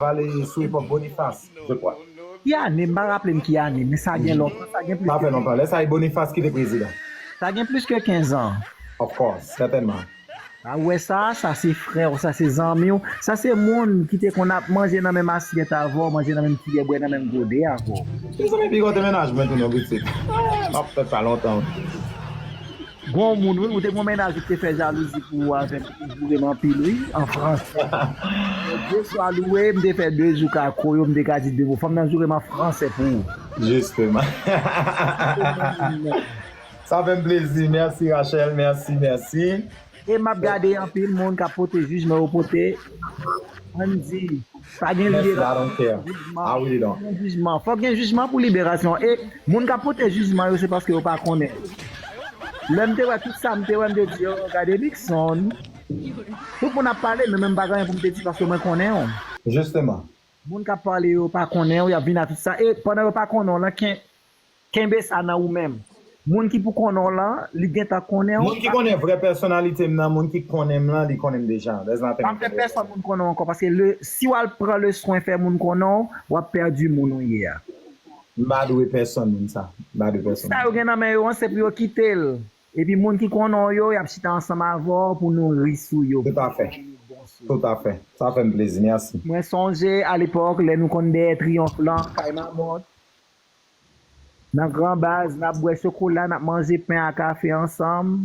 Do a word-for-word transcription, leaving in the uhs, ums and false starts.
pale sou epòk Boniface, je crois. Ki ane? M pa raple m ki ane, men sa gen lontan, sa gen plis Sa ke fè lontan. Lè sa e Boniface ki te prezidan. Sa gen plis ke kenz an. Of course, sètènman. A wè sa, sa se frè w, sa se zanmi w, sa se moun ki te konn ap manje nan menm asyèt avè w, manje nan menm kiyè, bwè nan menm gode avè w. Mezanmi, piga w te mennaj mwen tou non, pitit. M ap fè sa lontan. Gon moun, wi, ou te gon mennaj ou te fè jalouzi pou ou avè m, ou te joure m anpil, wi, an Frans. Dye swa louwe, m te fè de jou kako yo, m te ka di de mo. Fanm nan joure m an fransè pou ou. Jisteman. Sa fè m plezi. Mèsi, Rachel. Mèsi, mèsi. E m ap gade anpil moun k ap pote jijman yo pote. Ann di, pa gen Mèsi, libera- I don't care. I really don't. Gen jijman. Fòk gen jijman pou liberasyon. E moun k ap pote jijman yo, se paske yo pa konnen. Lè m te wè tout sa, m te wè, m te di, yo, gade Nixon. Tout moun ap pale, men menm pa gen anyen pou m te di paske mwen konnen yo. Jisteman. Moun k ap pale yo pa konnen yo, y ap vin a tout sa. E pandan yo pa konnen w lan, ken, kenbe sa nan ou menm. Moun ki pou konnen w lan, li gentan konnen w. Moun ki konnen vrè pèsonalite m nan, moun ki konnen m lan, li konnen m deja. There's nothing Pa fè pèsonn moun konnen w ankò, paske le, si w al pran le swen fè moun konnen w, w ap pèdi moun ou ye a. M pa dwe pèsonn moun sa. M pa dwe pèsonn. Sa yo gen nan men yo an, se pou yo kite l. Epi moun ki konnen w yo, y ap chita ansanm avè w pou nou ri sou yo. Tout à fait. Tout à fait. Sa fè m plezi. Mèsi. Mwen sonje alepòk, lè nou konn dèyè Triyonf lan, kay Mamòt, nan Gran Baz, n ap bwè chokola, n ap manje pen a kafe ansanm.